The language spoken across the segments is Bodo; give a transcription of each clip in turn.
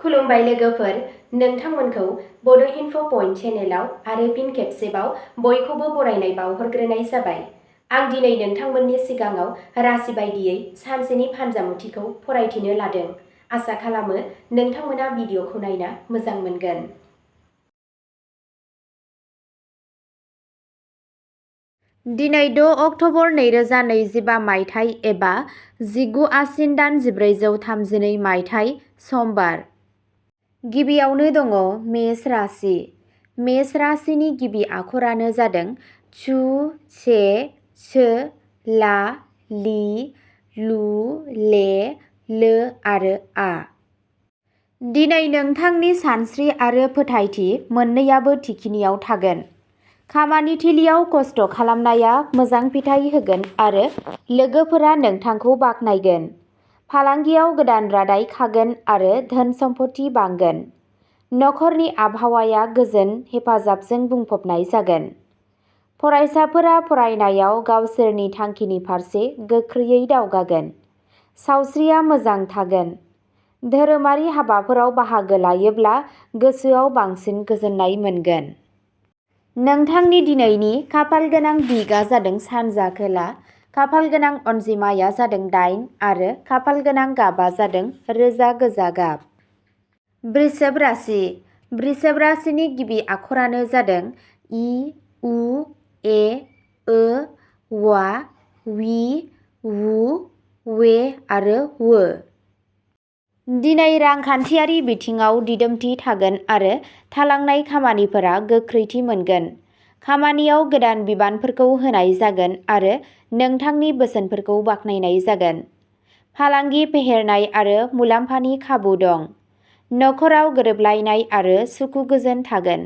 खुलुमबाय लोगोफोर, नोंथांमोनखौ बड' इनफ' पइन्ट चेनेलाव आरो फिन खेबसेबाव बयखौबो बरायनाय बावहरग्रोनाय जाबाय। आं दिनै नोंथांमोननि सिगाङाव राशि बायदियै सानसेनि फानजामुथिखौ फरायथिनो लादों। आसा खालामो नोंथांमोना भिडिअखौ नायना मोजां मोनगोन। दिनै 6 अक्ट'बर 2025 मायथाइ एबा 19 आसिन दान 1432 मायथाइ समबार। गिबियावनो दङ मेष राशि। मेष राशिनि गिबि आखरानो जादों छु, से, सो, ला, लि, लु, ले, लो आरो आ। दिनै नोंथांनि सानस्रि आरो फोथायथि मोननैयाबो थिखिनियाव थागोन। खामानि थिलियाव खस्थ' खालामनाया मोजां फिथाइ होगोन आरो लोगोफोरा नोंथांखौ बाख्नायगोन। फालांगियाव गोदान रादाय खागोन आरो धोन सम्पति बांगोन। नखरनि आबहावाया गोजोन हेफाजाबजों बुंफबनाय जागोन। फरायसाफोरा फरायनायाव गावसोरनि थांखिनि फारसे गोख्रैयै दावगागोन। सावस्रिया मोजां थागोन। धोरोमारि हाबाफोराव बाहागो लायोब्ला गोसोआव बांसिन गोजोननाय मोनगोन। नोंथांनि दिनैनि खाफाल गोनां दिगआ जादों सानजा खोला, खाफाल गोनां अनजिमाया जादों 8 आरो खाफाल गोनां गाबा जादों रोजा गोजा गाब। वृषभ राशि। वृषभ राशिनि गिबि आखरानो जादों इ, उ, ए, ओ, वा, वि, वु, वे आरो वो। दिनै रांखान्थियारि बिथिङाव दिदोमथि थागोन आरो थालांनाय खामानिफोरा गोख्रैथि मोनगोन। खामानियाव गोदान बिबानफोरखौ होनाय जागोन आरो नोंथांनि बोसोनफोरखौ बाख्नायनाय जागोन। फालांगि फेहेरनाय आरो मुलाम्फानि खाबु दं। नखराव गोरोबलायनाय आरो सुखु गोजोन थागोन।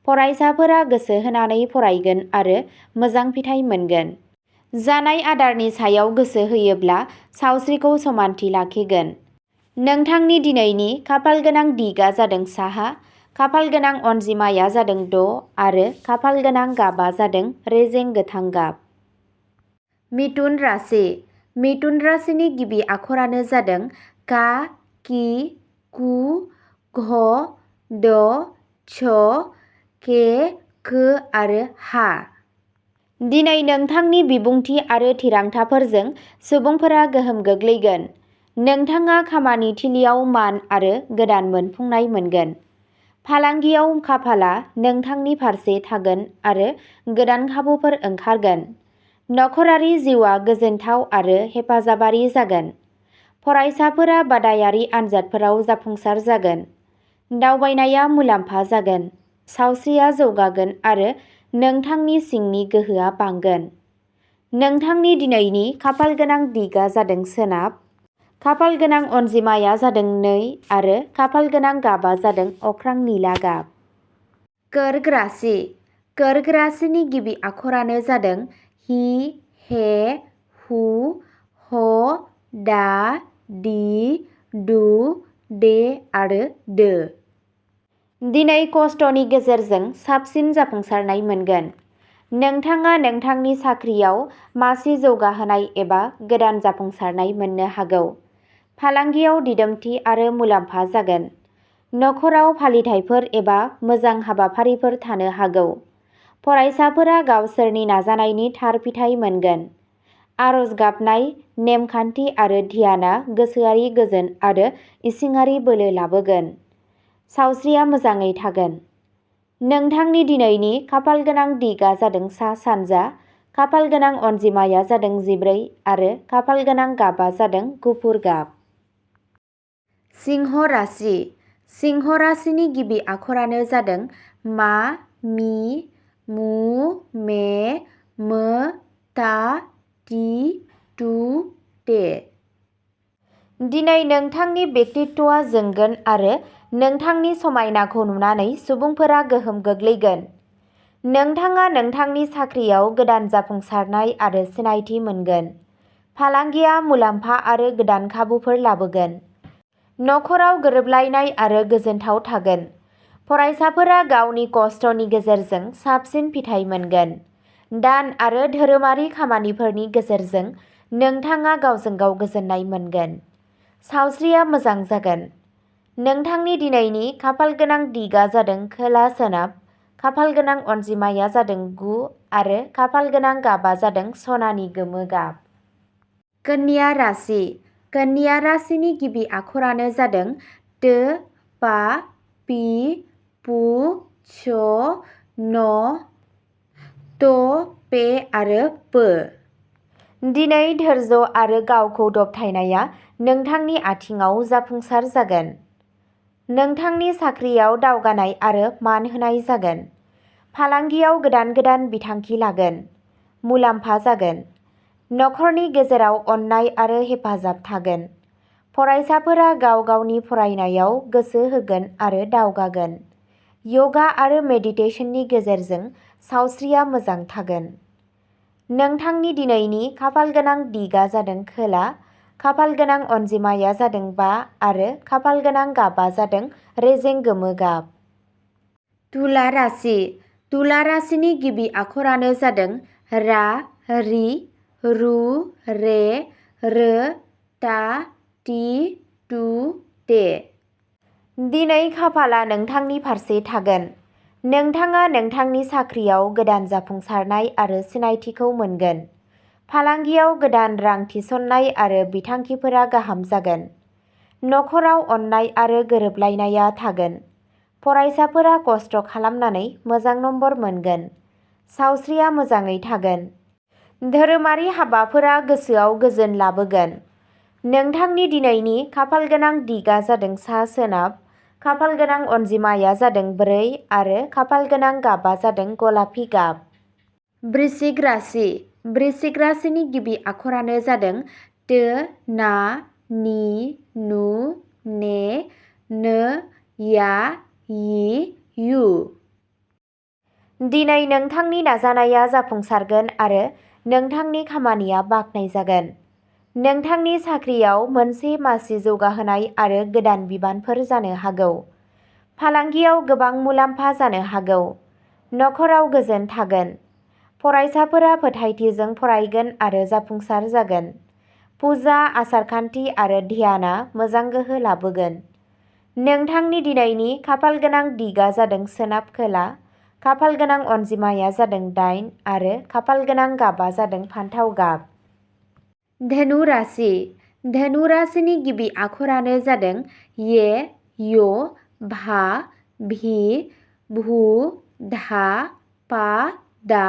फरायसाफोरा गोसो होनानै फरायगोन आरो मोजां फिथाइ मोनगोन। जानाय आदारनि सायाव गोसो होयोब्ला सावस्रिखौ समानथि लाखिगोन। नोंथांनि दिनैनि खाफाल गोनां दिगआ जादों साहा, खाफाल गोनां अनजिमाया जादों 6 आरो खाफाल गोनां गाबा जादों रेजें गोथां गाब। मिथुन राशि। मिथुन राशिनि गिबि आखरानो जादों का, कि, कु, घ, द, छ, के, खो आरो हा। दिनै नोंथांनि बिबुंथि आरो थिरांथाफोरजों सुबुंफोरा गोहोम गोग्लैगोन। नोंथाङा खामानि थिलियाव मान आरो गोदान मोनफुंनाय मोनगोन। फालांगियाव खाफाला नोंथांनि फारसे थागोन आरो गोदान खाबुफोर ओंखारगोन। नखरारि जिउआ गोजोनथाव आरो हेफाजाबारि जागोन। फरायसाफोरा बादायारि आनजादफोराव जाफुंसार जागोन। दावबायनाया मुलाम्फा जागोन। सावस्रिया जौगागोन आरो नोंथांनि सिंनि गोहोआ बांगोन। नोंथांनि दिनैनि खाफाल गोनां दिगआ जादों सोनाब, खाफाल गोनां अनजिमाया जादों 2 आरो खाफाल गोनां गाबा जादों अख्रां निला गाब। कर्क राशि। कर्क राशिनि गिबि आखरानो जादों हि, हे, हु, ह, दा, दि, दु, दे आरो दो। दिनै खस्थ'नि गेजेरजों साबसिन जाफुंसारनाय मोनगोन। नोंथाङा नोंथांनि साख्रियाव मासि जौगाहोनाय एबा गोदान जाफुंसारनाय मोननो हागौ। फालांगियाव दिदोमथि आरो मुलाम्फा जागोन। नखराव फालिथायफोर एबा मोजां हाबाफारिफोर थानो हागौ। फरायसाफोरा गावसोरनि नाजानायनि थार फिथाइ मोनगोन। आरज गाबनाय, नेमखान्थि आरो ध्यानआ गोसोआरि गोजोन आरो इसिङारि बोलो लाबोगोन। सावस्रिया मोजाङै थागोन। नोंथांनि दिनैनि खाफाल गोनां दिगआ जादों सा-सानजा, खाफाल गोनां अनजिमाया जादों 14 आरो खाफाल गोनां गाबा जादों गुफुर गाब। सिंह राशि। सिंह राशिनि गिबि आखरानो जादों मा, मि, मु, मे, मो, ता, ति, तु, ते। दिनै नोंथांनि व्यक्तित्वआ जोंगोन आरो नोंथांनि समायनाखौ नुनानै सुबुंफोरा गोहोम गोग्लैगोन। नोंथाङा नोंथांनि साख्रियाव गोदान जाफुंसारनाय आरो सिनायथि मोनगोन। फालांगिया मुलाम्फा आरो गोदान खाबुफोर लाबोगोन। नखराव गोरोबलायनाय आरो गोजोनथाव थागोन। फरायसाफोरा गावनि खस्थ'नि गेजेरजों साबसिन फिथाइ मोनगोन। दान आरो धोरोमारि खामानिफोरनि गेजेरजों नोंथाङा गावजों गाव गोजोननाय मोनगोन। सावस्रिया मोजां जागोन। नोंथांनि दिनैनि खाफाल गोनां दिगा जादों खोला सोनाब, खाफाल गोनां अनजिमाया जादों 9 आरो खाफाल गोनां गाबा जादों सनानि गोमो गाब। कन्या राशि। कन्या राशिनि गिबि आखरानो जादों ट, पा, पि, पु, च, न, ट, पे आरो प। दिनै धैर्य आरो गावखौ दबथायनाया नोंथांनि आथिङाव जाफुंसार जागोन। नोंथांनि साख्रियाव दावगानाय आरो मान होनाय जागोन। फालांगियाव गोदान गोदान बिथांखि लागोन। मुलाम्फा जागोन। नखरनि गेजेराव अननाय आरो हेफाजाब थागोन। फरायसाफोरा गाव गावनि फरायनायाव गोसो होगोन आरो दावगागोन। यगा आरो मेडिटेशननि गेजेरजों सावस्रिया मोजां थागोन। नोंथांनि दिनैनि खाफाल गोनां दिगा जादों खोला, खाफाल गोनां अनजिमाया जादों 5 आरो खाफाल गोनां गाबा जादों रेजें गोमो गाब। तुला राशि। तुला राशिनि गिबि आखरानो जादों रा, रि, रु, रे, रो, ता, ति, तु, ते। दिनै खाफाला नोंथांनि फारसे थागोन। नोंथाङा नोंथांनि साख्रियाव गोदान जाफुंसारनाय आरो सिनायथिखौ मोनगोन। फालांगियाव गोदान रां थिसननाय आरो बिथांखिफोरा गाहाम जागोन। नखराव अननाय आरो गोरोबलायनाया थागोन। फरायसाफोरा खस्थ' खालामनानै मोजां नम्बर मोनगोन। सावस्रिया मोजाङै थागोन। धोरोमारि हाबाफोरा गोसोआव गोजोन लाबोगोन। नोंथांनि दिनैनि खाफाल गोनां दिगा जादों सा सोनाब, खाफाल गोनां अनजिमाया जादों 4 आरो खाफाल गोनां गाबा जादों गलापि गाब। वृश्चिक राशि। वृश्चिक राशिनि गिबि आखरानो जादों ट, ना, नि, नु, ने, नो, या, यि, यु। दिनै नोंथांनि नाजानाया जाफुंसारगोन आरो नोंथांनि खामानिया बाख्नायजागोन। नोंथांनि साख्रियाव मोनसे मासि जौगाहोनाय आरो गोदान बिबानफोर जानो हागौ। फालांगियाव गोबां मुलाम्फा जानो हागौ। नखराव गोजोन थागोन। फरायसाफोरा फोथायथिजों फरायगोन आरो जाफुंसार जागोन। फुजा, आसारखान्थि आरो ध्यानआ मोजां गोहो लाबोगोन। नोंथांनि दिनैनि खाफाल गोनां दिगा जादों सोनाब खोला, खाफाल गोनां अनजिमाया जादों 8 आरो खाफाल गोनां गाबा जादों फान्थाव गाब। धनु राशि। धनु राशिनि गिबि आखरानो जादों ये, यो, भा, भी, भु, धा, पा, दा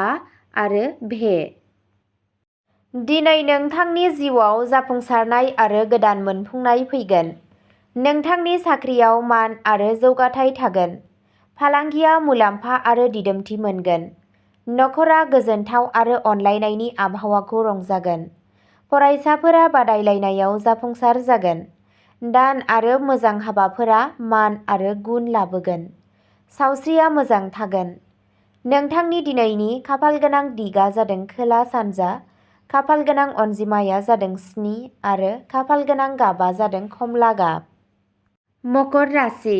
आरो भे। दिनै नोंथांनि जिउआव जाफुंसारनाय आरो गोदान मोनफुंनाय फैगोन। नोंथांनि साख्रियाव मान आरो जौगाथाय थागोन। फालांगिया मुलाम्फा आरो दिदोमथि मोनगोन। नखरा गोजोनथाव आरो अनलायनायनि आबहावाखौ रंजागोन। फरायसाफोरा बादायलायनायाव जाफुंसार जागोन। दान आरो मोजां हाबाफोरा मान आरो गुन लाबोगोन। सावस्रिया मोजां थागोन। नोंथांनि दिनैनि खाफाल गोनां दिगा जादों खोला सानजा, खाफाल गोनां अनजिमाया जादों 7 आरो खाफाल गोनां गाबा जादों खमला गाब। मकर राशि।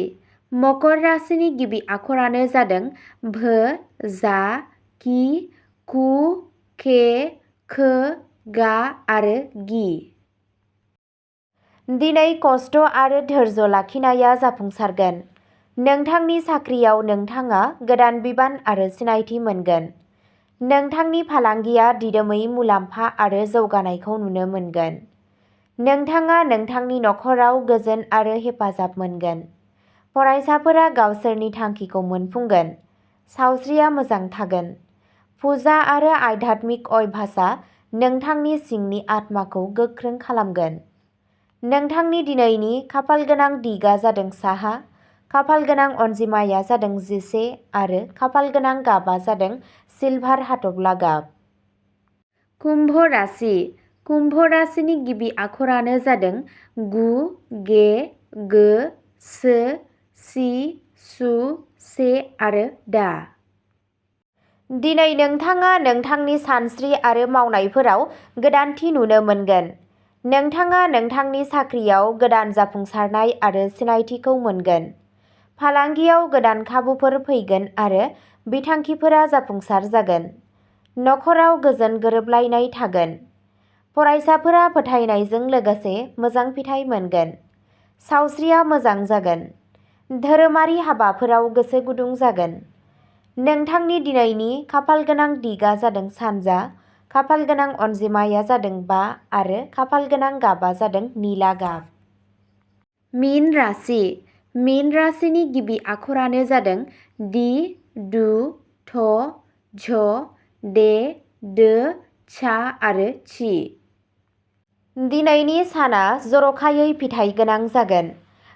मकर राशिनि गिबि आखरानो जादों भ, जा, कि, कु, के, ख, गा आरो गि। दिनै खस्थ' आरो धैर्य लाखिनाया जाफुंसारगोन। नोंथांनि साख्रियाव नोंथाङा गोदान बिबान आरो सिनायथि मोनगोन। नोंथांनि फालांगिया दिदोमै मुलाम्फा आरो जौगानायखौ नुनो मोनगोन। नोंथाङा नोंथांनि नखराव गोजोन आरो हेफाजाब मोनगोन। फरायसाफोरा गावसोरनि थांखिखौ मोनफुंगोन। सावस्रिया मोजां थागोन। फुजा आरो आध्यात्मिक अभ्यासआ नोंथांनि सिंनि आत्माखौ गोख्रों खालामगोन। नोंथांनि दिनैनि खाफाल गोनां दिगा जादों साहा, खाफाल गोनां अनजिमाया जादों 11 आरो खाफाल गोनां गाबा जादों सिलभार हाथफ्ला गाब। कुम्भ राशि। कुम्भ राशिनि गिबि आखरानो जादों गु, गे, गो, स, सि, सु, से आरो दा। दिनै नोंथाङा नोंथांनि सानस्रि आरो मावनायफोराव गोदानथि नुनो मोनगोन। नोंथाङा नोंथांनि साख्रियाव गोदान जाफुंसारनाय आरो सिनायथिखौ मोनगोन। फालांगियाव गोदान खाबुफोर फैगोन आरो बिथांखिफोरा जाफुंसार जागोन। नखराव गोजोन गोरोबलायनाय थागोन। फरायसाफोरा फोथायनायजों लोगोसे मोजां फिथाइ मोनगोन। सावस्रिया मोजां जागोन। धोरोमारि हाबाफोराव गोसो गुदुं जागोन। नोंथांनि दिनैनि खाफालगोनां दिगा जादों सानजा, खाफालगोनां अनजिमाया जादों 5 आरो खाफालगोनां गाबा जादों निला गाब। मीन राशि। मीन राशिनि गिबि आखरानो जादों दि, दु, थ, झ, दे, दो, सा आरो छी। दिनैनि साना जर'खायै फिथाइ गोनां जागोन।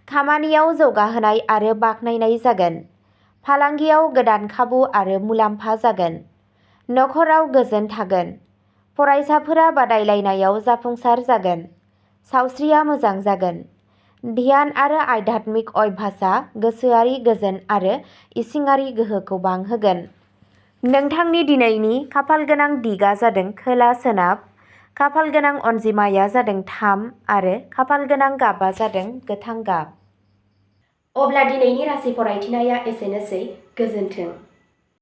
खामानियाव जौगाहोनाय आरो बाख्नायनाय जागोन। फालांगियाव गोदान खाबु आरो मुलाम्फा जागोन। नखराव गोजोन थागोन। फरायसाफोरा बादायलायनायाव जाफुंसार जागोन। सावस्रिया मोजां जागोन। ध्यान आरो आध्यात्मिक अभ्यासआ गोसोआरि गोजोन आरो इसिङारि गोहोखौ बांहोगोन। नोंथांनि दिनैनि खाफालगोनां दिगा जादों खोला सोनाब, खाफालगोनां अनजिमाया जादों 3 आरो खाफालगोनां गाबा जादों गोथां गाब। अब्ला दिनैनि राशि फरायथिनाया एसेनोसै। गोजोन्थों।